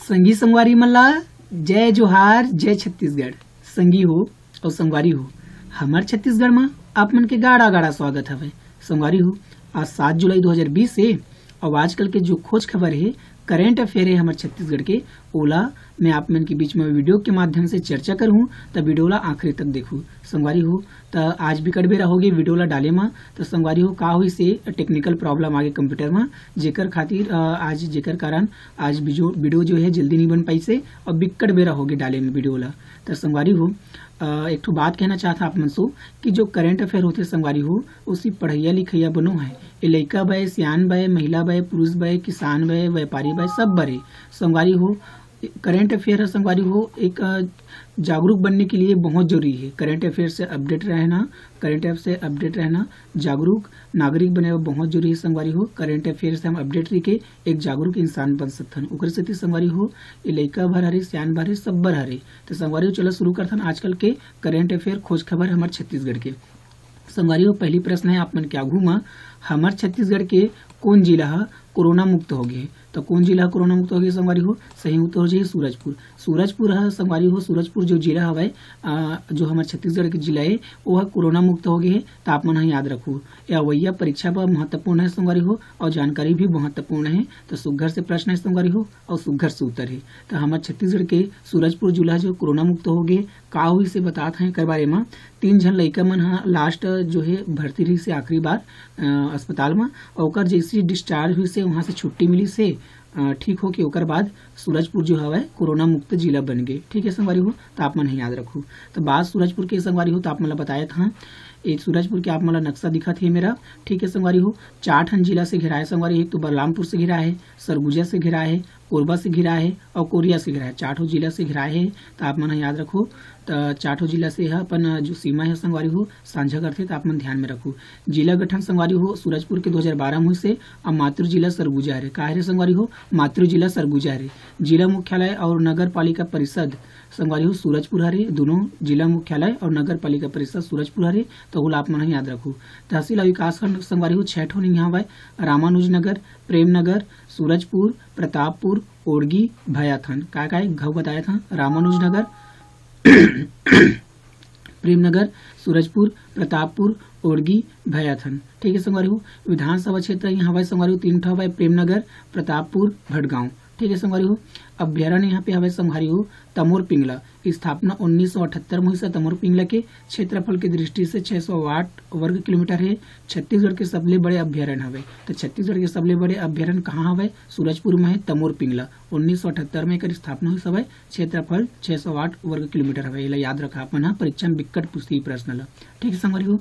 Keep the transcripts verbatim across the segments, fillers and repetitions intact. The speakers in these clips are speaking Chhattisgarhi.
संगी संगवारी मन ला जय जोहार, जय छत्तीसगढ़। संगी हो अउ संगवारी हो, हमर छत्तीसगढ़ म आप मन के गाड़ा गाड़ा स्वागत हवय। संगवारी हो, आज सात जुलाई दो हज़ार बीस हे अउ आजकल के जो खोज खबर हे, करंट अफेयर हे हमर छत्तीसगढ़ के, ओला मैं आप मन के बीच में वीडियो के माध्यम से चर्चा करहूँ। त वीडियो ला आखिरी तक देखहू। संगवारी हो, त आज बिकट बेरा होगे वीडियो ला डाले म। त संगवारी हो, का होइस हे, टेक्निकल प्रॉब्लम आगे कंप्यूटर म, जेकर खातिर, अ, आज, जेकर कारण आज वीडियो, वीडियो जो हे जल्दी नहीं बन पाइस हे अउ बिकट बेरा होगे डाले म वीडियो ला। त संगवारी हो, अ, एक ठो बात कहना चाहत हँव आप मन सो कि जो करंट अफेयर होथे संगवारी हो, ओ सिर्फ पढ़इया लिखइया बनो हे। ए लइका बय, सियान बय, महिला बय, पुरुष बय, किसान बय, व्यापारी बय, सब बर हे। संगवारी हो, करंट अफेयर ह संगवारी हो एक, अ, जागरूक बनने के लिए बहुत जरूरी हे। करंट अफेयर से अपडेट रहना, करंट अफेयर से अपडेट रहना, जागरूक नागरिक बने बर बहुत जरूरी हे संगवारी हो। करंट अफेयर से हम अपडेट रहिके एक जागरूक इंसान बन सकथन। ओकर सेती संगवारी हो, ए लइका भर हरे, सियान भर हरे, सब बर हरे। त संगवारी हो, चलो शुरू करथन आजकल के करंट अफेयर खोज खबर हमर छत्तीसगढ़ के। संगवारी हो, पहली प्रश्न हे आप मन के आगू म, हमर छत्तीसगढ़ के कोन जिला ह कोरोना मुक्त हो गे हे? त कोन जिला ह कोरोना मुक्त हो गे संगवारी हो? सही उत्तर हो जाही सूरजपुर। सूरजपुर ह संगवारी हो, सूरजपुर जो जिला हवय, अ, जो हमर छत्तीसगढ़ के जिला हे, वो ह कोरोना मुक्त हो गे हे। त आप मन ह याद रखू, ये अवइया परीक्षा बर महत्वपूर्ण हे संगवारी हो, अउ जानकारी भी महत्वपूर्ण हे। त सुग्घर से प्रश्न हे संगवारी हो, अउ सुग्घर से उत्तर हे। त हमर छत्तीसगढ़ के सूरजपुर जिला जो कोरोना मुक्त हो गे, का होइस हे बतात हन एकर बारे म। तीन झन लइका मन ह लास्ट जो हे भर्ती रहिस हे आखिरी बार, अ, अस्पताल म, अउ ओकर जइसे डिस्चार्ज होइस हे, वहाँ से छुट्टी मिलिस हे, अ, ठीक होके ओकर बाद सूरजपुर जो हवय कोरोना मुक्त जिला बन गे। ठीक हे संगवारी हो, त आप मन ह याद रखू। त बात सूरजपुर के संगवारी हो, त आप मन ल बतायत हन, ए सूरजपुर के आप मन ल नक्शा दिखत हे मेरा। ठीक हे संगवारी हो, चार ठन जिला से घिराए संगवारी हो, एक तो बलरामपुर से घिराए हे, सरगुजा से घिराए हे, कोरबा से घिराए हे अउ कोरिया से घिराए हे। चार ठो जिला से घिराए हे, त आप मन ह याद रखू। त चार ठो जिला से ह अपन जो सीमा हे संगवारी हो, साझा करथे, त आप मन ध्यान में रखू। जिला गठन संगवारी हो, सूरजपुर के दो हज़ार बारह म होइस हे, अउ मातृ जिला सरगुजा हरे। का हरे संगवारी हो? मातृ जिला सरगुजा हरे। जिला मुख्यालय अउ नगर पालिका परिषद संगवारी हो सूरजपुर हरे, दोनों जिला मुख्यालय अउ नगर पालिका परिषद सूरजपुर हरे, त ओला आप मन ह याद रखू। तहसील अउ विकासखंड संगवारी हो छह ठो इहाँ हवय, रामानुज नगर, प्रेम नगर, सूरजपुर, प्रतापपुर, ओड़गी, भैयाथन। काय काय घव बताए था? रामानुज नगर, प्रेमनगर, सूरजपुर, प्रतापपुर, ओड़गी, भैयाथन। ठीक है संगवारी हो, विधानसभा क्षेत्र यहाँ हवय संगवारी हो, तीन ठो हवय, प्रेमनगर, प्रतापपुर, भटगांव। ठीक है संगवारी हो, अभ्यारण्य यहाँ पे हवय संगवारी हो, तमोर पिंगला। स्थापना उन्नीस सौ अठहत्तर में होइस तमोर पिंगला के। क्षेत्रफल के दृष्टि से छह सौ आठ वर्ग किलोमीटर है। छत्तीसगढ़ के सबले बड़े अभ्यारण्य हवय। तो छत्तीसगढ़ के सबले बड़े अभ्यारण्य कहाँ हवय? सूरजपुर में है, तमोर पिंगला। उन्नीस सौ अठहत्तर में एकर स्थापना होइस हवय। क्षेत्रफल छह सौ आठ वर्ग किलोमीटर हवय। एला याद रखा अपन ह, परीक्षा में बिक्कट पूछती प्रश्न ला। ठीक है संगवारी हो,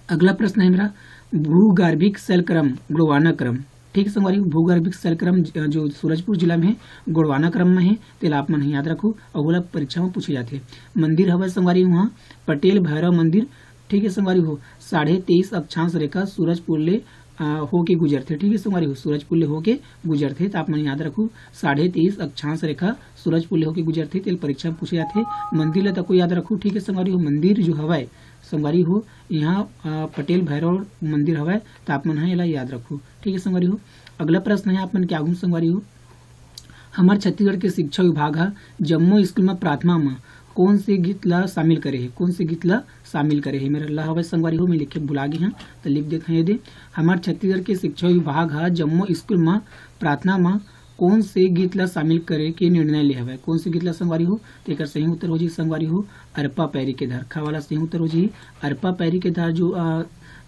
अगला प्रश्न है मेरा, भूगर्भिक शैलक्रम, गोंडवाना क्रम। ठीक है संगवारी हो, भूगर्भिक शैलक्रम ज-, जो सूरजपुर जिला में है, गोंडवाना क्रम में है, तेला आप मन याद रखू, अउ ओला परीक्षा में पूछे जाथे। मंदिर हवय संगवारी हो, वहाँ पटेल भैरव मंदिर। ठीक है संगवारी हो, साढ़े तेईस अक्षांश रेखा सूरजपुर ले, आ, होके गुजरथे। ठीक है संगवारी हो, सूरजपुर ले होके गुजरथे, त आप मन याद रखू, साढ़े तेईस अक्षांश रेखा सूरजपुर ले होके गुजरथे, तेल परीक्षा में पूछे जाथे। मंदिर ला तको याद रखू। ठीक है संगवारी हो, मंदिर जो हवय संगवारी हो, यहाँ, आ, पटेल भैरव मंदिर हवय, त आप मन ह एला याद रखू। ठीक है संगवारी हो, अगला प्रश्न है आप मन के आगू में संगवारी हो, हमर छत्तीसगढ़ के शिक्षा विभाग ह जम्मो स्कूल म प्रार्थना म कोन से गीत ला शामिल करे हे? कोन से गीत ला शामिल करे हे? मेरा ला हवय संगवारी हो, मैं लिखे भुला गे हन, त लिख देत हन एदे। हमर छत्तीसगढ़ के शिक्षा विभाग ह जम्मो स्कूल म प्रार्थना म कोन से गीत ला शामिल करे के निर्णय ले हवय? कोन से गीत ला संगवारी हो? त एकर सही उत्तर हो जी संगवारी हो, अरपा पैरी के धार। खा वाला सही उत्तर हो जी, अरपा पैरी के धार जो, अ,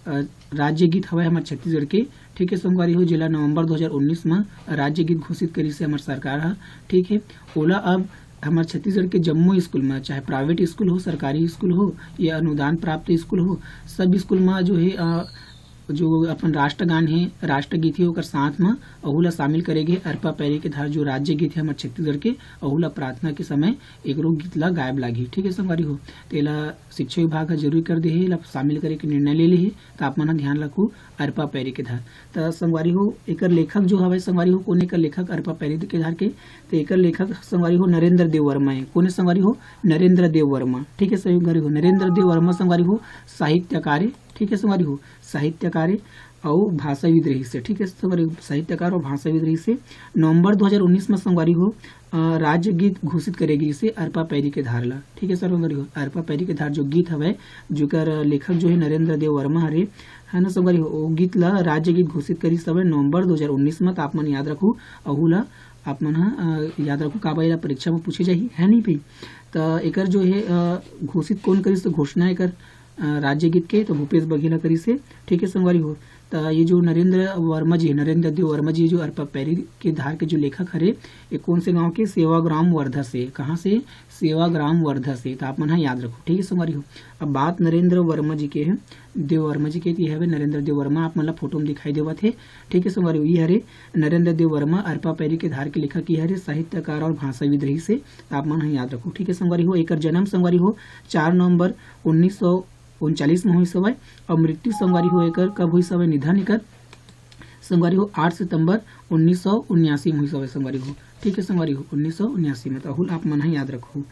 अ, राज्य गीत हवय हमर छत्तीसगढ़ के। ठीक है संगवारी हो, जेला नवंबर दो हज़ार उन्नीस म राज्य गीत घोषित करिस हे हमर सरकार ह। ठीक है, ओला अब हमर छत्तीसगढ़ के जम्मो स्कूल म, चाहे प्राइवेट स्कूल हो, सरकारी स्कूल हो या अनुदान प्राप्त स्कूल हो, सब स्कूल म जो है, अ, जो अपन राष्ट्रगान हे, राष्ट्रगीत हे, ओकर साथ म ओहू ला शामिल करे गे, अरपा पैरी के धार जो राज्य गीत हे हमर छत्तीसगढ़ के, ओहू ला प्रार्थना के समय एकरो गीत ला गायब लागही। ठीक है संगवारी हो, तेला शिक्षा विभाग ह जरूरी कर दे हे, एला शामिल करे के निर्णय ले ले हे, त आप मन ह ध्यान रखू, अरपा पैरी के धार। त संगवारी हो, एकर लेखक जो हवय संगवारी हो, कोन एकर लेखक अरपा पैरी के धार के? त एकर लेखक संगवारी हो नरेंद्र देव वर्मा हे। कोन हे संगवारी हो? नरेंद्र देव वर्मा। ठीक है संगवारी हो, नरेंद्र देव वर्मा संगवारी हो साहित्यकार हे। ठीक है संगवारी हो, साहित्यकार हे। अउ भाषाविद रहिस हे, ठीक है संगवारी हो, साहित्यकार अउ भाषाविद रहिस हे। नवंबर दो हज़ार उन्नीस में संगवारी हो, अ, राज्य गीत घोषित करे गइस हे अरपा पैरी के धार ला, ठीक है संगवारी हो, अरपा पैरी के धार जो गीत हवय, जेकर लेखक जो है नरेंद्र देव वर्मा हरे, है ना संगवारी हो, वो गीत ला राज्य गीत घोषित करिस हवय नवंबर दो हज़ार उन्नीस में, तो आप मन याद रखू, अहू ला आप मन ह, अ, याद रखू, काबर एला परीक्षा में पूछे जाही, है नहीं भाई? त एकर जो है, अ, घोषित कौन करिस, तो घोषणा एकर, अ, राज्य गीत के तो भूपेश बघेल ह करिस हे, ठीक है संगवारी हो। त ये जो नरेंद्र वर्मा जी, नरेंद्र देव वर्मा जी जो अरपा पैरी के धार के जो लेखक हरे, ये कौन से गांव के? सेवाग्राम वर्धा से। कहाँ से? सेवाग्राम वर्धा से। तो आप मन ह याद रखो, ठीक है संगवारी हो। अब बात नरेंद्र वर्मा जी के है, देव वर्मा जी के, तो ये हवे नरेंद्र देव वर्मा, आप मन ला फोटो में दिखाई देवत हे, ठीक है संगवारी हो। ये हरे नरेंद्र देव वर्मा, अरपा पैरी के धार के लेखक ये हरे, साहित्यकार और भाषाविद रहिस हे, तो आप मन ह याद रखो, ठीक है संगवारी हो। एकर जन्म संगवारी हो चार नवंबर उन्नीस सौ उनचालीस में होइस हवय, और मृत्यु संगवारी हो एकर कब होइस हवय, निधन एकर संगवारी हो आठ सितंबर उन्नीस सौ उन्यासी में होइस हवय संगवारी हो, ठीक है संगवारी हो, उन्नीस सौ उन्यासी में। तो अहू ला आप मन ह याद रखो।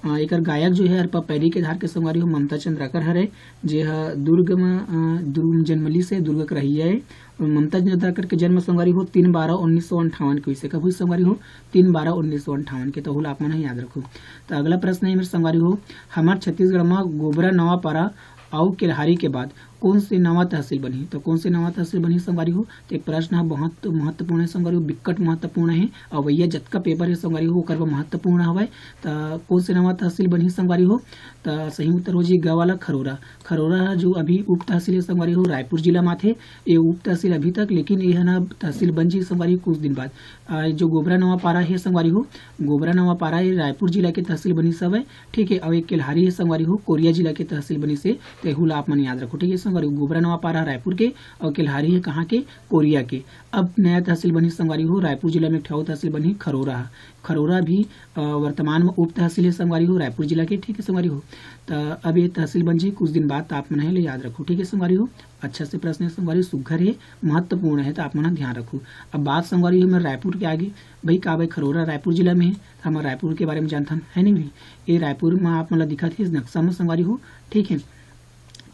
अ, एकर गायक जो है अरपा पैरी के धार के संगवारी हो ममता चंद्राकर हरे, जे ह दुर्ग में, अ, दुर्ग में जन्म लिस हे, दुर्ग के रहइया हे। ममता चंद्राकर के जन्म संगवारी हो तीन बारह उन्नीस सौ अंठावन के होइस हे। कब होइस संगवारी हो? तीन बारह उन्नीस सौ अंठावन के। तो अहू ला आप मन ह याद रखो। तो अगला प्रश्न है मेरे संगवारी हो, हमर छत्तीसगढ़ में गोबरा नवापारा अउ केल्हारी के बाद कौन से नवा तहसील बनही? तो कौन से नवा तहसील बनही संगवारी हो? तो ये प्रश्न ह बहुत महत्वपूर्ण है संगवारी हो, बिकट महत्वपूर्ण है। अवइया जतका पेपर है संगवारी हो, ओकर बर महत्वपूर्ण हवय। तो कौन से नवा तहसील बनही संगवारी हो? तो सही उत्तर हो जी ग वाला, खरोरा। खरोरा ह जो अभी उप तहसील है संगवारी हो, रायपुर जिला में आथे। ये उप तहसील अभी तक, लेकिन ये ह ना तहसील बन जी संगवारी कुछ दिन बाद। आ, जो गोबरा नवापारा है संगवारी हो, गोबरा नवापारा ये रायपुर जिला के तहसील बनिस हवय, ठीक है। अउ एक केल्हारी है संगवारी हो, कोरिया जिला के तहसील बनिस हे, तेहू ला आप मन याद रखो, ठीक है संगवारी हो। गोबरा नवापारा रायपुर के अउ केल्हारी है कहाँ के? कोरिया के। अब नया तहसील बनिस संगवारी हो, रायपुर जिला में एक ठो अउ तहसील बनी खरोरा ह। खरोरा भी, अ, वर्तमान में उप तहसील है संगवारी हो, रायपुर जिला के, ठीक है संगवारी हो। त अब ये तहसील बन जी कुछ दिन बाद, त आप मन ह ले याद रखो, ठीक है संगवारी हो। अच्छा से प्रश्न है संगवारी, सुघ्घर है, महत्वपूर्ण है, तो आप मन ह ध्यान रखू। अब बात संगवारी हो मेरे रायपुर के आगे, भाई का भाई खरोरा रायपुर जिला में है, तो हम रायपुर के बारे में जानथन, है नहीं भाई? ये रायपुर में आप मन ला दिखत हे नक्शा में संगवारी हो, ठीक है।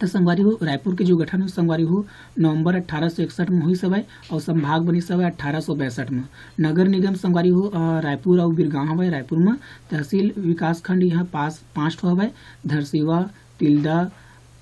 तो संगवारी हो, रायपुर के जो गठन हो संगवारी हो, नवंबर अट्ठारह सौ इकसठ में होइस हवय और संभाग बनिस हवय अट्ठारह सौ पैंसठ में। नगर निगम संगवारी हो, अ, रायपुर और बिरगांव हवय। रायपुर में तहसील विकासखंड यहाँ पास पाँच ठो हवय, धरसीवा, तिल्दा,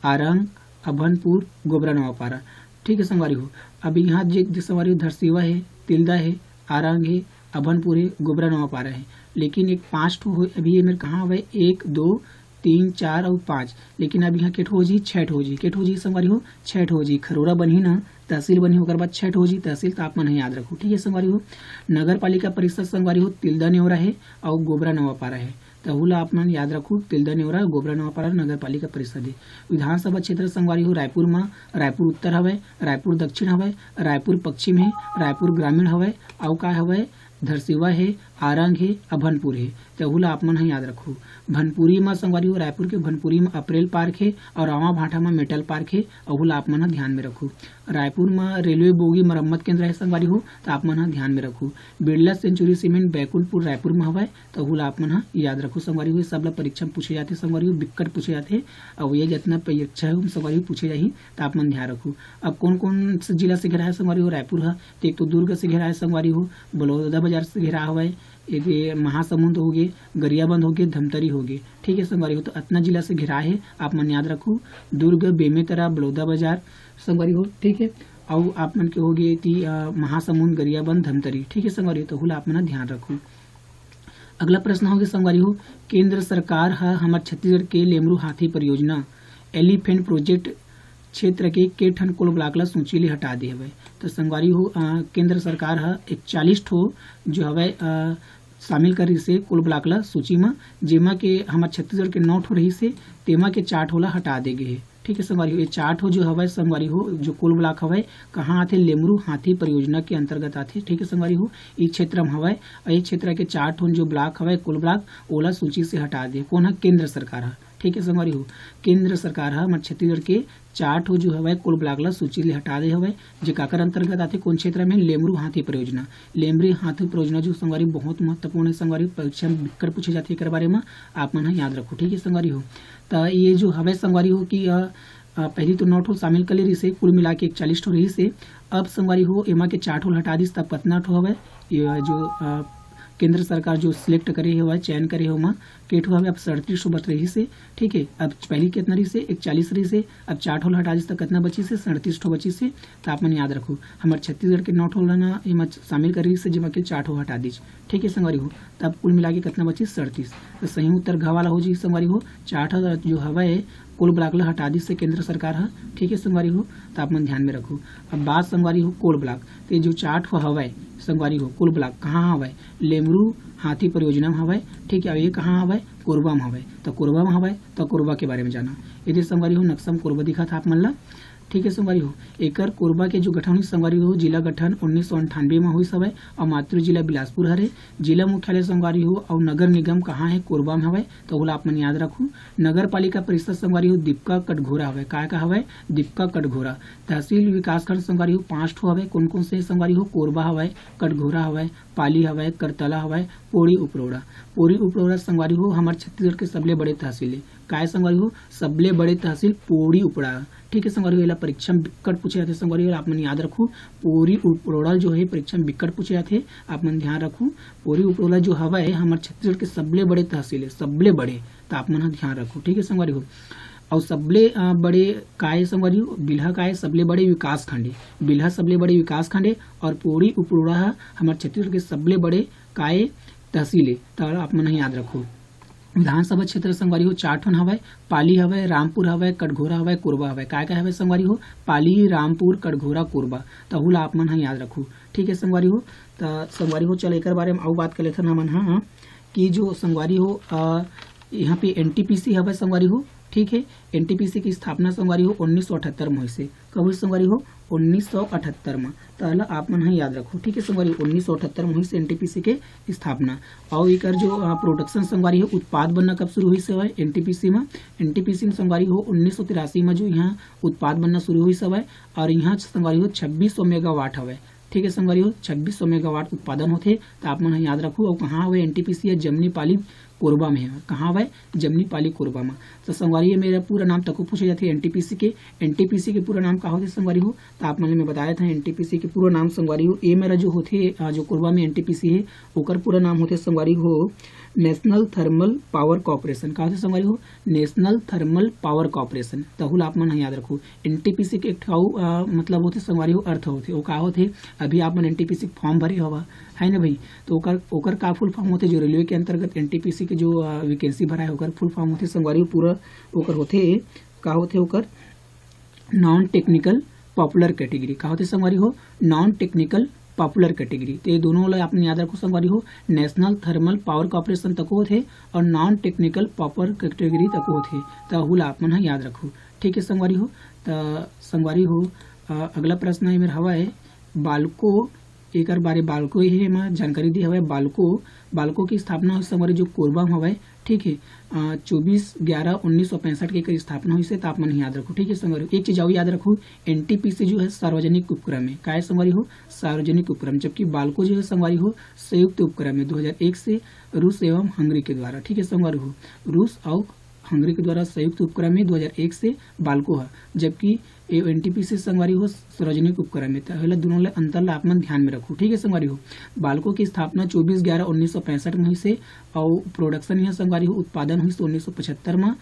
आरंग, अभनपुर, गोबरा नवापारा। ठीक है संगवारी हो, अब यहाँ जे, जे संगवारी हो धरसीवा है, तिल्दा है, आरंग है, अभनपुर है, गोबरा नवापारा है, लेकिन एक पाँच ठो हो, अभी ये मेरे कहाँ हवय, एक, दो, तीन, चार और पाँच, लेकिन अब यहाँ के ठो हो जी, छः ठो हो जी, के ठो हो जी संगवारी हो, छः ठो हो जी। खरोरा बनही ना, तहसील बनही, ओकर बाद छः ठो हो जी तहसील, तो आप मन ह याद रखो, ठीक है संगवारी हो। नगर पालिका परिषद संगवारी हो, तिल्दा नेवरा है और गोबरा नवापारा है। तहू ला आप मन याद रखू, तिल्दा नेवरा, गोबरा नवापारा नगर पालिका परिषद हे। विधानसभा क्षेत्र संगवारी हो, रायपुर म, रायपुर उत्तर हवय, रायपुर दक्षिण हवय, रायपुर पश्चिम हे, रायपुर ग्रामीण हवय, अउ का हवय, धरसीवा हे, आरंग हे, अभनपुर हे। तहू ला आप मन ह याद रखू। भनपुरी म संगवारी हो, रायपुर के भनपुरी म अप्रैल पार्क हे अउ रावा भाटा म मेटल पार्क हे, अहू ला आप मन ह ध्यान में रखू। रायपुर म रेलवे बोगी मरम्मत केंद्र हे संगवारी हो, त आप मन ह ध्यान में रखू। बिरला सेंचुरी सीमेंट बैकुंठपुर रायपुर म हवय, त ओहू ला आप मन ह याद रखू संगवारी हो। ये सब ला परीक्षा में पूछे जाथे संगवारी हो, बिक्कट पूछे जाथे। अउ ये जितना परीक्षा हे, ओम संगवारी हो पूछे जाही, त आप मन ध्यान रखू। अब कौन कौन से जिला से घेरा हे संगवारी हो रायपुर ह? त एक तो दुर्ग से घेरा हे संगवारी हो, बलौदा बाजार से घेरा हवय, ये महासमुंद होगे, गरियाबंद होगे, धमतरी होगे, ठीक है संगवारी हो। तो अतना जिला से घेरा हे, आप मन याद रखू, दुर्ग, बेमेतरा, बलौदा बाजार संगवारी हो, ठीक है। अउ आप मन के होगे ती, अ, महासमुंद, गरियाबंद, धमतरी, ठीक है संगवारी हो, तो ओहू ला आप मन ह ध्यान रखू। अगला प्रश्न होगे संगवारी हो, केंद्र सरकार ह हमर छत्तीसगढ़ के लेमरू हाथी परियोजना, एलिफेंट प्रोजेक्ट क्षेत्र के के ठन कोल ब्लॉक ला सूची ले हटा दे हवय। तो संगवारी हो, अ, केंद्र सरकार ह इकतालीस ठो जो हवय, अ, शामिल करिस हे कोल ब्लॉक ला सूची म, जेमा के हमर छत्तीसगढ़ के नौ ठो रहिस हे, तेमा के चार ठो ला हटा दे गे हे। ठीक है संगवारी हो, ये चार ठो जो हवय संगवारी हो, जो कोल ब्लॉक हवय, कहाँ आथे? लेमरू हाथी परियोजना के अंतर्गत आथे। ठीक है संगवारी हो, ई क्षेत्र म हवय, अउ ये क्षेत्र के चार ठो जो ब्लॉक हवय, कोल ब्लॉक, ओला सूची से हटा दे। कौन ह? केंद्र सरकार ह। ठीक है संगवारी हो, केंद्र सरकार ह हमर छत्तीसगढ़ के चार ठो जो हवय कोल ब्लॉक ला सूची ले हटा दे हवय, जे काकर अंतर्गत आथे, कौन क्षेत्र में? लेमरू हाथी परियोजना। लेमरू हाथी परियोजना जो संगवारी बहुत महत्वपूर्ण है संगवारी, परीक्षा में बिक्कट पूछे जाथे एकर बारे में, आप मन ह याद रखो। ठीक है संगवारी हो, त ये जो हवय संगवारी हो कि, अ, अ, पहली तो नौ ठो शामिल कर ले रहिस हे, कुल मिला के इकतालीस ठो रहिस हे। अब संगवारी हो, एमा के चार ठो ल हटा दिस, तब कतना ठो हवय? ये जो, अ, केंद्र सरकार जो select करे हवय, चयन करे हे, ओमा के ठो हवय? अब सड़तीस ठो बच रहिस हे, ठीक है। अब पहली कितना रहिस हे? इकतालीस रहिस हे। अब चार ठो ल हटा दिस, त कतना बचिस हे? सड़तीस ठो बचिस हे। त आप मन याद रखू, हमर छत्तीसगढ़ के नौ ठो ल ना एमा शामिल करे रहिस हे, जेमा के चार ठो हटा दिस, ठीक है संगवारी हो। तब कुल मिला के कतना बचिस? सड़तीस। त सही उत्तर घ वाला हो जी संगवारी हो, चार ठो जो हवय कोल ब्लॉक ल हटा दिस हे केंद्र सरकार ह, ठीक है संगवारी हो, त आप मन ध्यान में रखू। अब बात संगवारी हो कोल ब्लॉक, ते जो चार ठो हवय संगवारी हो कोल ब्लॉक कहाँ हवय? लेमरू हाथी परियोजना म हवय, ठीक है। अब ये कहाँ हवय? कोरबा म हवय। त कोरबा म हवय, त कोरबा के बारे में जाना। ये दे संगवारी हो, नक्शा म कोरबा दिखत हे आप मन ला, ठीक है संगवारी हो। एकर कोरबा के जो गठन हुई संगवारी हो, जिला गठन उन्नीस सौ अंठानवे म हुई हवय, और मातृ जिला बिलासपुर हरे। जिला मुख्यालय संगवारी हो और नगर निगम कहाँ है? कोरबा में हवय, तो ओला आप मन याद रखू। नगर पालिका परिषद संगवारी हो, दीपका कटघोरा हवय। काय का हवय? दीपका कटघोरा। तहसील विकासखंड संगवारी हो, पाँच ठो हवय। कौन कौन से संगवारी हो? कोरबा हवय, कटघोरा हवय, पाली हवय, करतला हवय, पोड़ी उपरोड़ा। पोड़ी उपरोड़ा संगवारी हो, हमर छत्तीसगढ़ के सबले बड़े तहसील है। काय संगवारी हो? सबले बड़े तहसील पोड़ी उपरोड़ा। ठीक है संगवारी हो, एला परीक्षा में बिकट पूछे जाथे संगवारी हो, आप मन याद रखू। पोड़ी उपरोड़ा जो है परीक्षा में बिकट पूछे जाथे, आप मन ध्यान रखू। पोड़ी उपरोड़ा जो हवय हमर छत्तीसगढ़ के सबले बड़े तहसील है, सबले बड़े, त आप मन ह ध्यान रखू, ठीक है संगवारी हो। और सबले, अ, बड़े काय संगवारी हो? बिल्हा काय सबले बड़े विकास खंड है, बिल्हा सबले बड़े विकास खंड है, और पोड़ी उपरोड़ा ह हमर छत्तीसगढ़ के सबले बड़े काय तहसील है, त आप मन ह याद रखू। विधानसभा क्षेत्र संगवारी हो चार ठन हवय, पाली हवय, रामपुर हवय, कटघोरा हवय, कोरबा हवय। काय काय हवय संगवारी हो? पाली, रामपुर, कटघोरा, कोरबा। तहू ला आप मन ह याद रखू, ठीक है संगवारी हो। त संगवारी हो, चल एकर बारे में अउ बात कर लेथन हमन ह कि जो संगवारी हो, अ, यहाँ पे एनटीपीसी हवय संगवारी हो, ठीक है। एनटीपीसी की स्थापना संगवारी हो उन्नीस सौ अठहत्तर में होइस हे। कब होइस संगवारी हो? उन्नीस सौ अठहत्तर में। त एला आप मन ह याद रखो, ठीक है संगवारी, उन्नीस सौ अठहत्तर में होइस एनटीपीसी के स्थापना। और एकर जो, अ, प्रोडक्शन संगवारी हो, उत्पाद बनना कब शुरू होइस हवय एनटीपीसी में? एनटीपीसी में संगवारी हो उन्नीस सौ तिरासी में जो यहाँ उत्पाद बनना शुरू होइस हवय, और यहाँ संगवारी हो छब्बीस सौ मेगावाट हवय। ठीक है संगवारी हो, छब्बीस सौ मेगावाट उत्पादन होथे। त आप मन ह याद रखू, अउ कहाँ हवय एनटीपीसी? जमनी पाली कोरबा में हवय। कहाँ हवय? जमनी पाली कोरबा में। त संगवारी, ये मेरा पूरा नाम तको पूछे जाथे एनटीपीसी के। एनटीपीसी के पूरा नाम का होथे संगवारी हो? त आप मन ल मैं बताए था एनटीपीसी के पूरा नाम संगवारी हो। ये मेरा जो होथे, अ, जो कोरबा में एनटीपीसी है, ओकर पूरा नाम होथे संगवारी हो नेशनल थर्मल पावर कॉरपोरेशन। का होथे संगवारी हो? National thermal power corporation. तहू ला आप मन ह याद रखू। एनटीपीसी के एक ठो अउ, अ, मतलब होथे संगवारी हो, अर्थ होथे। वो का होथे? अभी आप मन एनटीपीसी के फॉर्म भरे हवा, है ना भाई? तो ओकर, ओकर का फुल फॉर्म होथे? जो रेलवे के अंतर्गत एनटीपीसी के जो, अ, वैकेंसी भरा है, ओकर फुल फॉर्म होथे संगवारी हो, पूरा ओकर होथे, का होथे ओकर? Non technical popular category. का होथे संगवारी हो? Non technical popular category. तो ये दोनों ला आप मन याद रखो संगवारी हो, नेशनल थर्मल पावर कॉरपोरेशन तको होथे और नॉन टेक्निकल पॉपुलर कैटेगरी तको होथे। त ओहू ला आप मन ह याद रखो, ठीक है संगवारी हो। त संगवारी हो, अ, अगला प्रश्न ये मेर हवय, बालको, एकर बारे बालको ये एमा जानकारी दी हवय। बालको, बालको की स्थापना होइस संगवारी जो कोरबा में हवय, ठीक है, अ, चौबीस ग्यारह उन्नीस सौ पैंसठ के एकर स्थापना होइस हे, त आप मन याद रखो, ठीक है संगवारी हो। एक चीज अउ याद रखो, एनटीपीसी जो है सार्वजनिक उपक्रम है। काय संगवारी हो? सार्वजनिक उपक्रम, जबकि बालको जो है संगवारी हो संयुक्त उपक्रम है दो हज़ार एक से रूस एवं हंगरी के द्वारा, ठीक है संगवारी हो, रूस और हंगरी के द्वारा संयुक्त उपक्रम है दो हज़ार एक से बालको है, जबकि ये एनटीपीसी संगवारी हो सार्वजनिक उपक्रम है। तो एला दोनों ले अंतर ला आप मन ध्यान में रखो, ठीक है संगवारी हो। बालको की स्थापना चौबीस ग्यारह उन्नीस सौ पैंसठ में होइस हे और प्रोडक्शन यहाँ संगवारी हो, उत्पादन होइस उन्नीस सौ पचहत्तर में,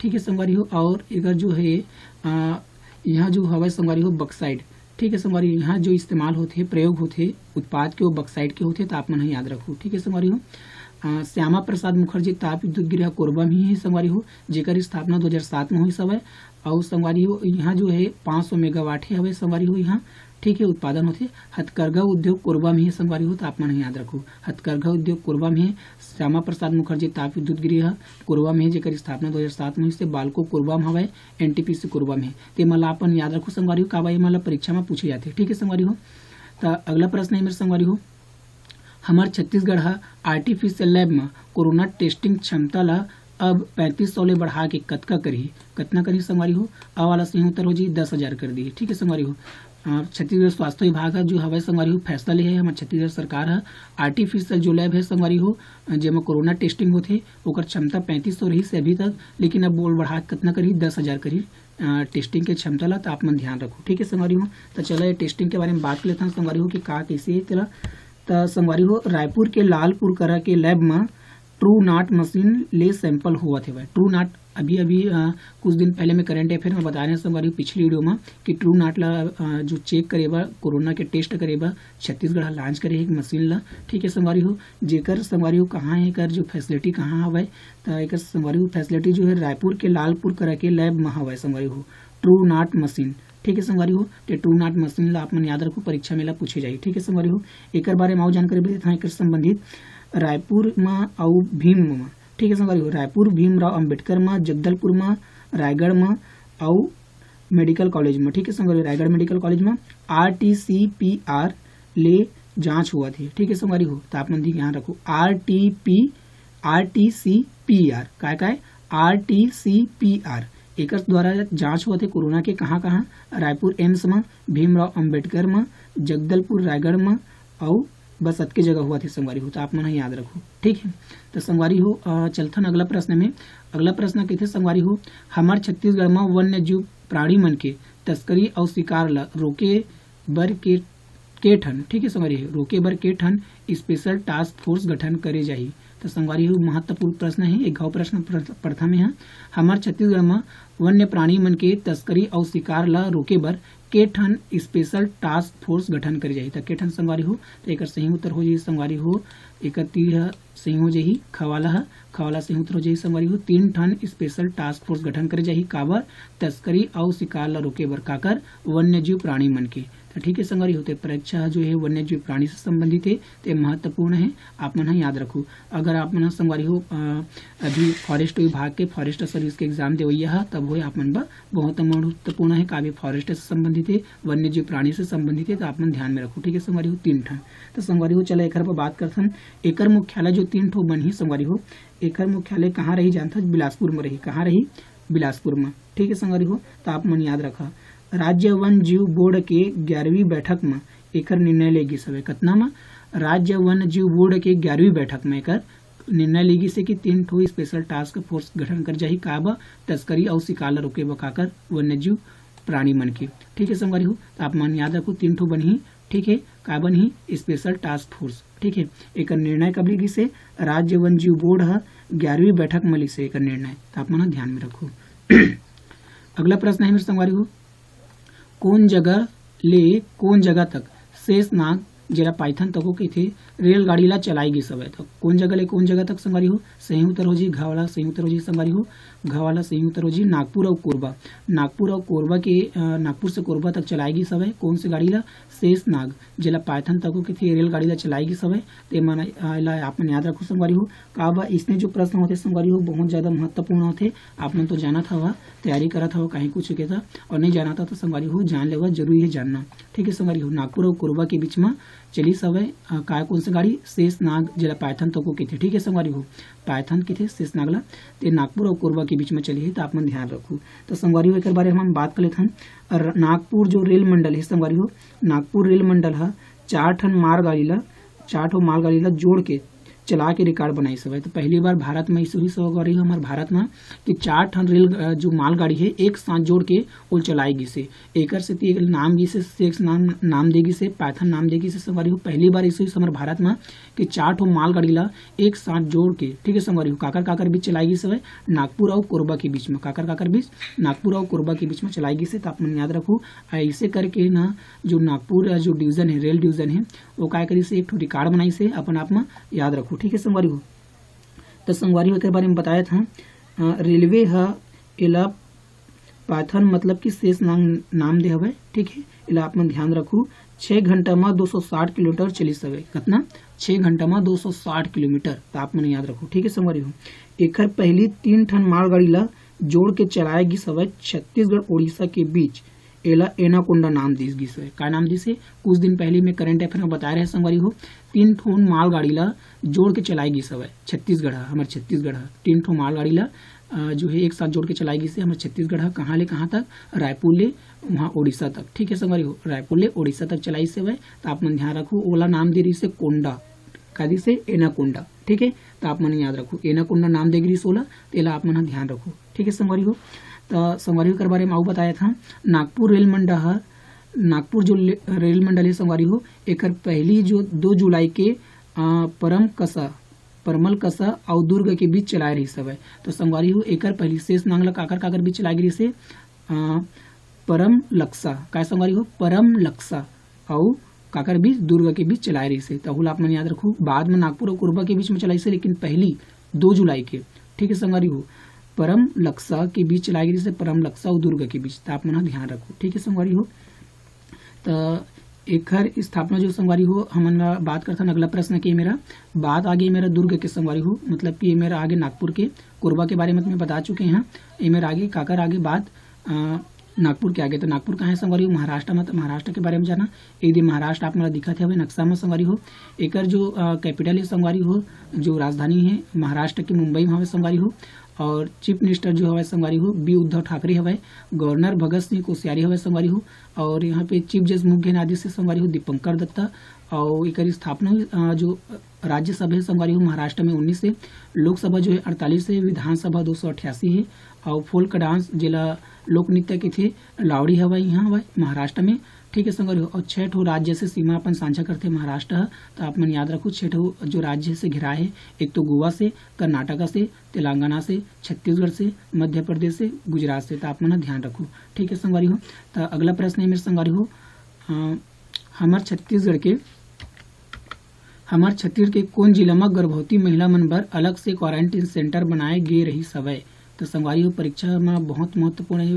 ठीक है संगवारी हो। और एकर जो है, अ, यहाँ जो हवय संगवारी हो बक्साइड, ठीक है संगवारी, यहाँ जो इस्तेमाल होथे, प्रयोग होथे उत्पाद के, वो बक्साइड के होथे, त आप मन ह याद रखो, ठीक है संगवारी हो। अ, श्यामा प्रसाद मुखर्जी ताप विद्युत गृह कोरबा में ही है संगवारी हो, जेकर स्थापना दो हज़ार सात में होइस हवय। और संगवारी हो, यहाँ जो है पाँच सौ मेगावाट ही हवय संगवारी हो, यहाँ, ठीक है, उत्पादन होथे। हथकरघा उद्योग कोरबा में ही संगवारी हो, त आप मन ह याद रखो, हथकरघा उद्योग कोरबा में ही। श्यामा प्रसाद मुखर्जी ताप विद्युत गृह कोरबा में ही, जेकर स्थापना दो हज़ार सात में होइस हे, बालको कोरबा में हवय, एनटीपीसी कोरबा में। ते मन ला अपन याद रखो संगवारी हो, काबर ये मन ला परीक्षा में पूछे जाथे, ठीक है संगवारी हो। त अगला प्रश्न है मेरे संगवारी हो, हमर छत्तीसगढ़ ह आर्टिफिशियल लैब म कोरोना टेस्टिंग क्षमता ल अब पैंतीस सौ ले बढ़ा के कतका करही? कतना करही संगवारी हो? अ वाला सही उत्तर हो जी दस हज़ार कर दिही। ठीक है संगवारी हो, अ, छत्तीसगढ़ स्वास्थ्य विभाग ह जो हवय संगवारी हो फैसला ले हे हमर छत्तीसगढ़ सरकार ह, आर्टिफिशियल जो लैब है संगवारी हो, अ, जेमा कोरोना टेस्टिंग होथे, ओकर क्षमता पैंतीस सौ रहिस हे अभी तक, लेकिन अब बोल बढ़ा के कतना करही? दस हज़ार करही। टेस्टिंग के क्षमता ला, तो आप मन ध्यान रखो। ठीक है संगवारी हो, तो चला ये टेस्टिंग के बारे में बात कर लेथन संगवारी हो कि का कैसे है तेला। तो संगवारी हो, रायपुर के लालपुर करा के लैब में ट्रू नाट मशीन ले सैंपल होवत हेवय। ट्रू नाट अभी अभी अ, कुछ दिन पहले मैं करंट अफेयर में बता रहे हैं संगवारी हो, पिछली वीडियो में, कि ट्रू नाट ला अ, जो चेक करे बर, कोरोना के टेस्ट करे बर छत्तीसगढ़ ह लॉन्च करे हे एक मशीन ला। ठीक है संगवारी हो, जेकर संगवारी हो कहाँ है, एकर जो फैसिलिटी कहाँ हवय, तो एकर संगवारी हो फैसिलिटी जो है रायपुर के लालपुर करा के लैब में हवय संगवारी हो, ट्रू नाट मशीन। ठीक है संगवारी हो, तो ट्रू नाट मशीन ला आप मन याद रखो, परीक्षा में ला पूछे जाही। ठीक है संगवारी हो, एकर बारे में अउ जानकारी भी देथन एकर संबंधित। रायपुर में अउ भीम में, ठीक है संगवारी हो, रायपुर भीमराव अंबेडकर में, जगदलपुर में, रायगढ़ में अउ मेडिकल कॉलेज में, ठीक है संगवारी हो, रायगढ़ मेडिकल कॉलेज में R T C P R ले जांच होवत हे। ठीक है संगवारी हो, तो आप मन ध्यान रखो, आर टी पी, R T C P R, काय काय, R T C P R, एकर द्वारा जांच होवत हे कोरोना के। कहाँ कहाँ? रायपुर एम्स में, भीमराव अंबेडकर में, जगदलपुर रायगढ़ में, अउ बस अतके जगह होवत हे संगवारी हो, तो आप मन ह याद रखो। ठीक है, तो संगवारी हो, अ, चलथन अगला प्रश्न में। अगला प्रश्न कहिथे संगवारी हो, हमर छत्तीसगढ़ में वन्य जीव प्राणी मन के तस्करी अउ शिकार ला रोके बर के, के ठन, ठीक है संगवारी हो, रोके बर के ठन स्पेशल टास्क फोर्स गठन करे जाही? तो संगवारी हो, महत्वपूर्ण प्रश्न है, एक घाव प्रश्न प्रथ-, प्रथम है, हमर छत्तीसगढ़ में वन्य प्राणी मन के तस्करी अउ शिकार ला रोके बर के ठन स्पेशल टास्क फोर्स गठन करे जाही? तो के ठन संगवारी हो, तो एकर सही उत्तर हो जाही संगवारी हो, एकर तीर ह सही हो जाही, खवाला ह, खवाला सही उत्तर हो जाही संगवारी हो, तीन ठन स्पेशल टास्क फोर्स गठन करे जाही। काबर? तस्करी अउ शिकार ला रोके बर। काकर? वन्य जीव प्राणी मन के। तो ठीक है संगवारी हो, तो परीक्षा जो है वन्य जीव प्राणी से संबंधित है, तो महत्वपूर्ण है, आप मन ह याद रखो। अगर आप मन ह संगवारी हो, अ, अभी फॉरेस्ट विभाग के फॉरेस्ट सर्विस के एग्जाम देवैया ह, तब वो आप मन बर बहुत महत्वपूर्ण है, काबर फॉरेस्ट से संबंधित है, वन्य जीव प्राणी से संबंधित है, तो आप मन ध्यान में रखो। ठीक है संगवारी हो, तीन ठन। तो संगवारी हो, चला एकर पर बात करथन। एकर मुख्यालय जो तीन ठो बनही संगवारी हो, एकर मुख्यालय कहाँ रही जानथस? बिलासपुर में रही। कहाँ रही? बिलासपुर में। ठीक है संगवारी हो, तो आप मन याद रखा, राज्य वन जीव बोर्ड के ग्यारहवीं बैठक में एकर निर्णय ले गिस हवे। कतना में? राज्य वन जीव बोर्ड के ग्यारहवीं बैठक में एकर निर्णय ले गिस हे कि तीन ठो स्पेशल टास्क फोर्स गठन कर जाही। का बर? तस्करी अउ शिकार ल रोके बर। काकर? वन्यजीव प्राणी मन के। ठीक है संगवारी हो, तो आप मन याद रखो, तीन ठो बनही। ठीक है, का बनही? Special task force. ठीक है, एकर निर्णय कब ले गिस हे? राज्य वन जीव बोर्ड ह ग्यारहवीं बैठक म लिस हे एकर निर्णय, तो आप मन ह ध्यान में रखो। अगला प्रश्न है मेरे संगवारी हो, कौन जगह ले कौन जगह तक शेषनाग, जेला पाइथन तको कहिथे, रेलगाड़ी ला चलाए गिस हवय? तो कौन जगह ले कौन जगह तक संगवारी हो? सही उत्तर हो जी घ वाला, सही उत्तर हो जी संगवारी हो, घ वाला सही उत्तर हो जी नागपुर अउ कोरबा। नागपुर अउ कोरबा के, अ, नागपुर से कोरबा तक चलाए गिस हवय। कौन से गाड़ी ला? शेषनाग, जेला पाइथन तको कहिथे, रेलगाड़ी ला चलाए गिस हवय। ते मन, अ, एला आप मन याद रखो संगवारी हो। का बा, इसने जो प्रश्न होथे संगवारी हो, बहुत ज्यादा महत्वपूर्ण होथे। आप मन तो जानत हवा, तैयारी करत हवा कहीं कुछ के था, और नहीं जानत हवा तो संगवारी हो, जान लेवा, जरूरी है जानना। ठीक है संगवारी हो, नागपुर और कोरबा के बीच में चलिस हवय, अ, काय कौन से गाड़ी? शेषनाग, जेला पाइथन तको कहिथे। ठीक है संगवारी हो, पाइथन कहिथे शेषनाग ला, ते नागपुर और कोरबा के बीच में चली है, तो आप मन ध्यान रखो। तो संगवारी हो, एकर बारे में हम बात कर लेथन। और नागपुर जो रेल मंडल है संगवारी हो, नागपुर रेल मंडल ह चार ठन मालगाड़ी ला, चार ठो मालगाड़ी ला जोड़ के चला के रिकॉर्ड बनाइस हवय। तो पहली बार भारत में इसे हुई संगवारी हो, हमारे भारत में, कि चार ठन रेल, अ, जो मालगाड़ी है, एक साथ जोड़ के ओल चलाए गिस हे। एकर सेती एक नाम गिस हे, शेष नाम, नाम दे गिस हे, पाइथन नाम दे गिस हे संगवारी हो। पहली बार इसे हुई हमारे भारत में कि चार ठो मालगाड़ी ला एक साथ जोड़ के, ठीक है संगवारी हो, काकर काकर बीच चलाए गिस हवय? नागपुर अउ कोरबा के बीच में। काकर काकर बीच? नागपुर अउ कोरबा के बीच में चलाए गिस हे। तो आप मन याद रखो, ऐसे करके ना जो नागपुर, अ, जो डिवीजन है, रेल डिवीजन है, वो काय करिस हे, एक ठो रिकॉर्ड बनाइस हे, अपन आप मन याद रखो। ठीक है संगवारी हो, तो संगवारी हो, एकर बारे में बताए था, अ, रेलवे ह एला पाइथन मतलब कि शेष नाम, नाम दे हवय। ठीक है, एला आप मन ध्यान रखू, छः घंटा में दो सौ साठ किलोमीटर चलिस हवय। कतना? छः घंटा में दो सौ साठ किलोमीटर, तो आप मन याद रखू। ठीक है संगवारी हो, एकर पहली तीन ठन मालगाड़ी ला जोड़ के चलाए गिस हवय छत्तीसगढ़ उड़ीसा के बीच। एला एनाकोंडा नाम दिस गिस हवय। का नाम दिस हे? कुछ दिन पहले मैं करंट अफेयर में बताए रहे संगवारी हो, तीन ठोन मालगाड़ी ला जोड़ के चलाए गिस हवय छत्तीसगढ़ ह, हमर छत्तीसगढ़ ह। तीन ठो मालगाड़ी ला, अ, जो है एक साथ जोड़ के चलाए गिस हे हमर छत्तीसगढ़ ह। कहाँ ले कहाँ तक? रायपुर ले वहाँ ओडिशा तक। ठीक है संगवारी हो, रायपुर ले ओडिशा तक चलाइस हवय। तो आप मन ध्यान रखू, ओला नाम दे रहिस हे कोंडा, का दिस हे? एनाकोंडा। ठीक है, तो आप मन याद रखू, एनाकोंडा नाम दे गिस ओला, तेला आप मन ह ध्यान रखू। ठीक है संगवारी हो, त संगवारी हो, एकर बारे में अउ बताया था, नागपुर रेल मंडल ह, नागपुर जो ले-, रेल मंडल हे संगवारी हो, एकर पहली जो दो जुलाई के, अ, परम कसा, परमल कसा अउ दुर्ग के बीच चलाए रहिस हवय। तो संगवारी हो, एकर पहली शेष नांग ल काकर काकर बीच चलाए गे रहिस हे? अ, परम लक्सा, काय संगवारी हो? परम लक्सा अउ काकर बीच? दुर्ग के बीच चलाए रहिस हे। त ओहू ल आप मन याद रखू, बाद में नागपुर अउ कोरबा के बीच में चलाइस हे, लेकिन पहली दो जुलाई के, ठीक है संगवारी हो, परम लक्सा के बीच चलाए गे रहिस हे, परम लक्सा अउ दुर्ग के बीच। त आप मन ह ध्यान रखू, ठीक है संगवारी हो। त एखर स्थापना जो संगवारी हो, हमन ला बात करथन अगला प्रश्न के मेरा, बात आगे मेरा दुर्ग के संगवारी हो, मतलब कि ये मेरा आगे नागपुर के, कोरबा के बारे में तो मैं बता चुके हैं। ये मेरा आगे काकर आगे बात, अ, नागपुर के आगे। तो नागपुर कहाँ है संगवारी हो? महाराष्ट्र में। तो महाराष्ट्र के बारे में जाना, ये दे महाराष्ट्र आप मन ला दिखत हवे नक्शा में संगवारी हो। एकर जो, अ, कैपिटल है संगवारी हो, जो राजधानी है महाराष्ट्र के मुंबई में हवे संगवारी हो। और चीफ मिनिस्टर जो हवे संगवारी हो, बी उद्धव ठाकरे हवे। गवर्नर भगत सिंह कोश्यारी हवे संगवारी हो। और यहाँ पे चीफ जज मुख्य न्यायाधीश है संगवारी हो, दीपंकर दत्ता। और एकर स्थापना, अ, जो राज्यसभा है संगवारी हो, महाराष्ट्र में उन्नीस है, लोकसभा जो है अड़तालीस है, विधानसभा दो सौ अट्ठासी है। और फोल्क डांस, जेला लोक नृत्य कथे, लावड़ी हवय, यहाँ हवय महाराष्ट्र में, ठीक है संगवारी हो। और छह ठो राज्य से सीमा अपन साझा करथे महाराष्ट्र ह। तो आप मन याद रखू, छह ठो जो राज्य से घिरा है, एक तो गोवा से, कर्नाटका से, तेलंगाना से, छत्तीसगढ़ से, मध्य प्रदेश से, गुजरात से। तो आप मन ह ध्यान रखू, ठीक है संगवारी हो। तो अगला प्रश्न है मेरे संगवारी हो, अ, हमर छत्तीसगढ़ के हमर छत्तीसगढ़ के कोन जिला म गर्भवती महिला मन बर अलग से क्वारंटीन सेंटर बनाए गे रहिस हवय? तो संगवारी हो, परीक्षा म बहुत महत्वपूर्ण है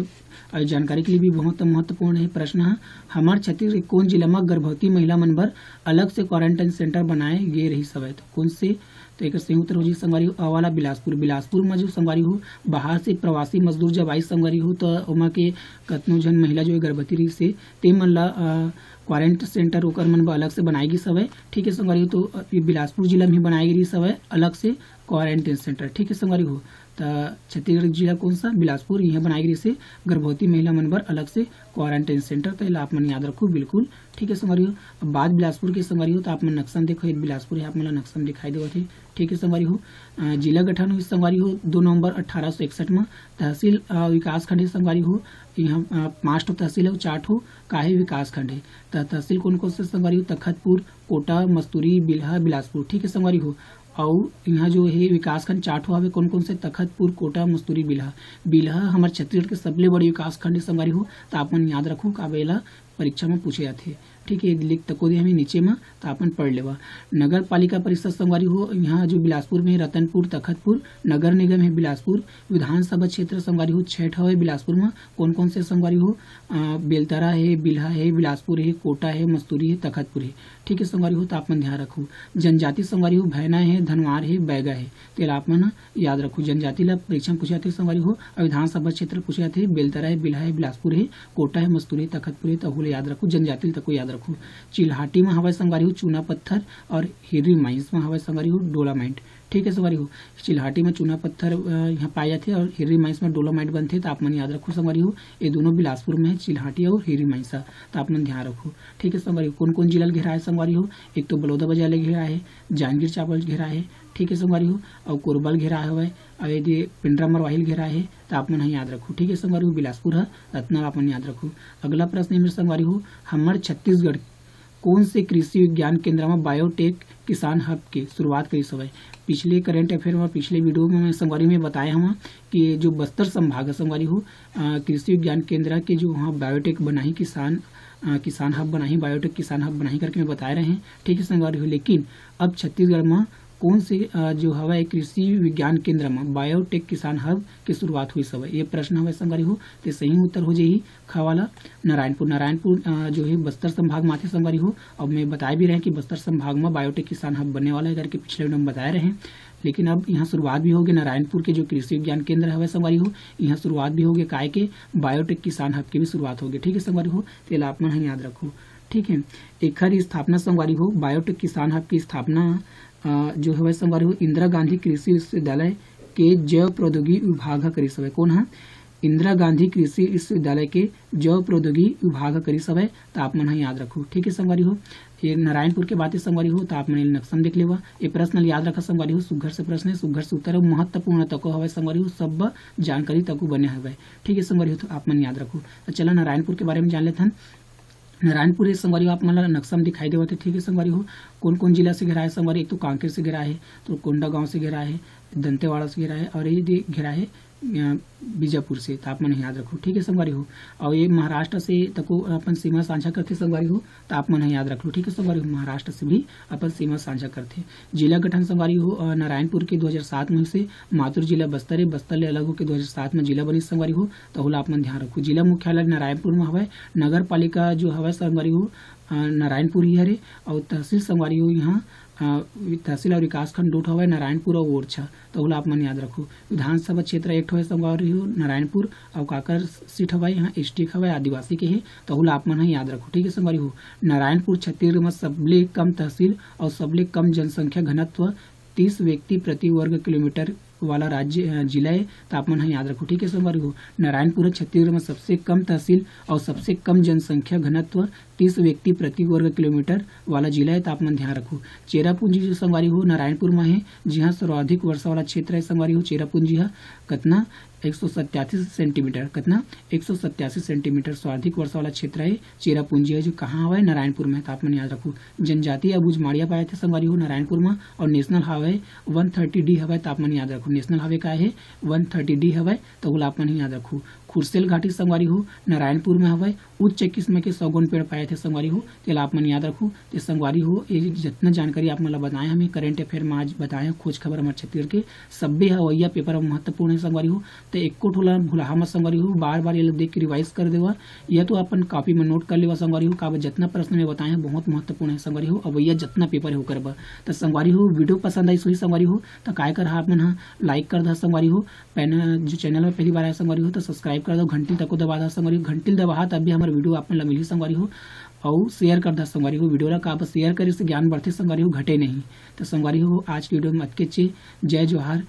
और जानकारी के लिए भी बहुत महत्वपूर्ण है प्रश्न ह। हमर छत्तीसगढ़ के कोन जिला म गर्भवती महिला मन बर अलग से क्वारंटीन सेंटर बनाए गे रहिस हवय? तो कौन से? तो एक सही उत्तर हो जी संगवारी हो, अ वाला बिलासपुर। बिलासपुर म जो संगवारी हो, बाहर से प्रवासी मजदूर जब आई संगवारी हो, तो ओमा के कतनो झन महिला जो है गर्भवती रहिस हे, ते मन ला, अ, क्वारंट सेंटर ओकर मन बर अलग से बनाए गिस हवय। ठीक है संगवारी हो, तो, अ, ये बिलासपुर जिला में ही बनाए गिस हवय अलग से क्वारंटीन सेंटर। ठीक है संगवारी हो, त छत्तीसगढ़ जिला कौन सा? बिलासपुर, यहाँ बनाए गिस हे गर्भवती महिला मन बर अलग से क्वारंटीन सेंटर। तो एला आप मन याद रखू बिल्कुल। ठीक है संगवारी हो, अब बात बिलासपुर के संगवारी हो, तो आप मन नक्शा में देखो, ये बिलासपुर है, आप मन ला नक्शा में दिखाई देवत हे। ठीक है संगवारी हो, अ, जिला गठन हुई संगवारी हो दो नवंबर अठारह सौ इकसठ में। तहसील, अ, विकास खंड है संगवारी हो, यहाँ, अ, पाँच ठो तहसील है, चार ठो का है विकास खंड है। त तहसील कौन कौन से संगवारी हो? तखतपुर, कोटा, मस्तूरी, बिल्हा, बिलासपुर। ठीक है संगवारी हो, अउ यहाँ जो है विकास खंड चार ठो हवे, कौन कौन से? तखतपुर, कोटा, मस्तूरी, बिल्हा। बिल्हा हमर छत्तीसगढ़ के सबले बड़े विकास खंड है संगवारी हो, त आप मन याद रखू, काबर एला परीक्षा में पूछे जाथे। ठीक है, लिख तको दे हमें नीचे में, तो आप मन पढ़ लेवा। नगर पालिका परिषद संगवारी हो, यहाँ जो बिलासपुर में रतनपुर, तखतपुर, नगर निगम है बिलासपुर, विधानसभा क्षेत्र संगवारी हो छः ठो है बिलासपुर में। कौन कौन से संगवारी हो? अ, बेलतरा है, बिल्हा है, बिलासपुर है, कोटा है, मस्तूरी है, तखतपुर है। ठीक है संगवारी हो, तो आप मन ध्यान रखू। जनजाति संगवारी हो, भैना है, धनवार है, बैगा है। तेला आप मन याद रखू, जनजाति ला परीक्षा में पूछे जाथे संगवारी हो, अउ विधानसभा क्षेत्र पूछे जाथे, बेलतरा हे, बिल्हा हे, बिलासपुर हे, कोटा हे, मस्तूरी हे, तखतपुर हे, त ओहू ला याद रखू, जनजाति ला तको याद रखू। चिल्हाटी म हवय संगवारी हो चूना पत्थर अउ हिर्री माइंस म हवय संगवारी हो डोलामाइट। ठीक है संगवारी हो, चिल्हाटी म चूना पत्थर, अ, यहाँ पाए जाथे अउ हिर्री माइंस म डोलामाइट बनथे, त आप मन याद रखू संगवारी हो, ये दोनों बिलासपुर में है, चिल्हाटी अउ हिर्री माइंस ह, त आप मन ध्यान रखू। ठीक है संगवारी हो, कौन कौन जिला ल घेराए संगवारी हो? एक तो बलौदाबाजार ल घेराए हे, जांजगीर चांपा ल घेराए हे, ठीक है संगवारी हो, अउ कोरबा ल घेराए हवय, अउ यदि पेंड्रा मरवाही ल घेराए हे, त आप मन ह याद रखू। ठीक है संगवारी हो, बिलासपुर ह, अतना आप मन याद रखू। अगला प्रश्न हे मेरे संगवारी हो, हमर छत्तीसगढ़ कौन से कृषि विज्ञान केंद्र म बायोटेक किसान हब के शुरुआत करिस हवय? पिछले करंट अफेयर म, पिछले वीडियो म मैं संगवारी में बताए हवं कि जो बस्तर संभाग ह संगवारी हो, अ, कृषि विज्ञान केंद्र के जो वहाँ बायोटेक बनाही किसान, अ, किसान हब बनाही, बायोटेक किसान हब बनाही करके मैं बताए रहे हंव, ठीक है संगवारी हो। लेकिन अब छत्तीसगढ़ म कौन से, अ, जो हवय कृषि विज्ञान केंद्र म बायोटेक किसान हब के शुरुआत होइस हवय, ये प्रश्न हवय संगवारी हो। ते सही उत्तर हो जाही ख वाला नारायणपुर। नारायणपुर, अ, जो है बस्तर संभाग म आथे संगवारी हो। अब मैं बताए भी रहे हंव कि बस्तर संभाग म बायोटेक किसान हब बनने वाला है करके पिछले वीडियो में बताए रहे हंव। लेकिन अब यहाँ शुरुआत भी होगे, नारायणपुर के जो कृषि विज्ञान केंद्र हवय संगवारी हो, यहाँ शुरुआत भी होगे, काय के बायोटेक किसान हब के भी शुरुआत होगे। ठीक है संगवारी हो, तेला आप मन ह याद रखू। ठीक है, एखर स्थापना संगवारी हो, बायोटेक किसान हब की स्थापना, अ, जो हवय संगवारी हो, इंदिरा गांधी कृषि विश्वविद्यालय के जैव प्रौद्योगिकी विभाग ह करिस हवय। कौन ह? इंदिरा गांधी कृषि विश्वविद्यालय के जैव प्रौद्योगिकी विभाग ह करिस हवय, त आप मन ह याद रखू। ठीक है संगवारी हो, ये नारायणपुर के बात हे संगवारी हो, त आप मन नक्शा म देख लेवा। ये प्रश्न ल याद रखा संगवारी हो, सुघर से प्रश्न हे, सुघर से उत्तर हे, महत्वपूर्ण तको हवय संगवारी हो, सब जानकारी तको बने हवय। ठीक है संगवारी हो, तो आप मन याद रखो। तो चला नारायणपुर के बारे में जान लेथन। नारायणपुर ये संगवारी हो, आप मन ला नक्शा में दिखाई देवत हे। ठीक है संगवारी हो, कौन कौन जिला से घिरा है संगवारी? एक तो कांकेर से घिरा है, तो कोंडागांव से घिरा है, दंतेवाड़ा से घिरा है और ये दे-, घिरा है अ, बीजापुर से, तो आप मन याद रखो। ठीक है संगवारी हो, और ये महाराष्ट्र से तको अपन सीमा साझा करथे संगवारी हो, तो आप मन याद रख लो। ठीक है संगवारी हो, महाराष्ट्र से भी अपन सीमा साझा करथे। जिला गठन संगवारी हो, अ, नारायणपुर के दो हज़ार सात में से मातृ जिला बस्तर है, बस्तर ले अलग होके दो हज़ार सात में जिला बनी संगवारी हो, तो ओला आप मन ध्यान रखो। जिला मुख्यालय नारायणपुर में हवय, नगर पालिका जो हवय संगवारी हो, अ, नारायणपुर ही हरे, और तहसील संगवारी हो यहाँ, अ, तहसील और विकासखंड दो ठो हवय, नारायणपुर और ओरछा, तो ओला आप मन याद रखो। विधानसभा क्षेत्र एक ठो है संगवारी हो नारायणपुर, और काकर सीट हवय यहाँ, एसटी हवय, आदिवासी के हे, तो ओला आप मन ह याद रखो। ठीक है संगवारी हो, नारायणपुर छत्तीसगढ़ में सबले कम तहसील और सबले कम जनसंख्या घनत्व तीस व्यक्ति प्रति वर्ग किलोमीटर वाला राज्य, अ, जिला है, तो आप मन ह याद रखो। ठीक है संगवारी हो, नारायणपुर छत्तीसगढ़ में सबसे कम तहसील और सबसे कम जनसंख्या घनत्व तीस व्यक्ति प्रति वर्ग किलोमीटर वाला जिला है, तो आप मन ध्यान रखो। चेरापूंजी जो संगवारी हो नारायणपुर में है, जिहाँ सर्वाधिक वर्षा वाला क्षेत्र है संगवारी हो चेरापूंजी है। कतना? एक सौ सत्तासी सेंटीमीटर। कतना? एक सौ सत्तासी सेंटीमीटर सर्वाधिक वर्षा वाला क्षेत्र है चेरापूंजी है, जो कहाँ हवय? नारायणपुर में। तो आप मन याद रखो, जनजातीय अबूझमाड़िया पाए थे संगवारी हो नारायणपुर में, और नेशनल हाईवे वन थर्टी डी हवय। तो आप मन याद रखो, नेशनल हाईवे का है? वन थर्टी डी हवय, तो ओला आप मन याद रखो। खुरसेल घाटी संगवारी हो नारायणपुर में हवय, उच्च किस्म के सौगन पेड़ पाए थे संगवारी हो, तेला आप मन याद रखो। ते संगवारी हो, ये जितना जानकारी आप मन ला बताए हमें, करंट अफेयर में आज बताए हैं, खोज खबर हमारे छत्तीसगढ़ के, सब्बे ह अवइया पेपर में महत्वपूर्ण है संगवारी हो। ते एको ठो ला भुलाहा मत संगवारी हो, बार बार ये ला देख के रिवाइज कर देवा, या तो अपन कॉपी में नोट कर लेवा संगवारी हो। काबर जितना प्रश्न में बताए हैं बहुत महत्वपूर्ण है संगवारी हो, अवइया जितना पेपर है ओकर बर। तो संगवारी हो, वीडियो पसंद आई सुही संगवारी हो, तो काय कर आप मन ह लाइक कर दहा संगवारी हो, पैन जो चैनल में पहली बार आए संगवारी हो तो सब्सक्राइब कर दो, घंटी तको दबा दहा संगवारी हो, घंटी दबाहा तब भी हमारे वीडियो आप मन ला मिलही संगवारी हो, और शेयर कर दहा संगवारी हो। वीडियो ला काबर शेयर करे से ज्ञान बढ़थे संगवारी हो, घटे नहीं। तो संगवारी हो, आज की वीडियो में अतके चे। जय जोहार।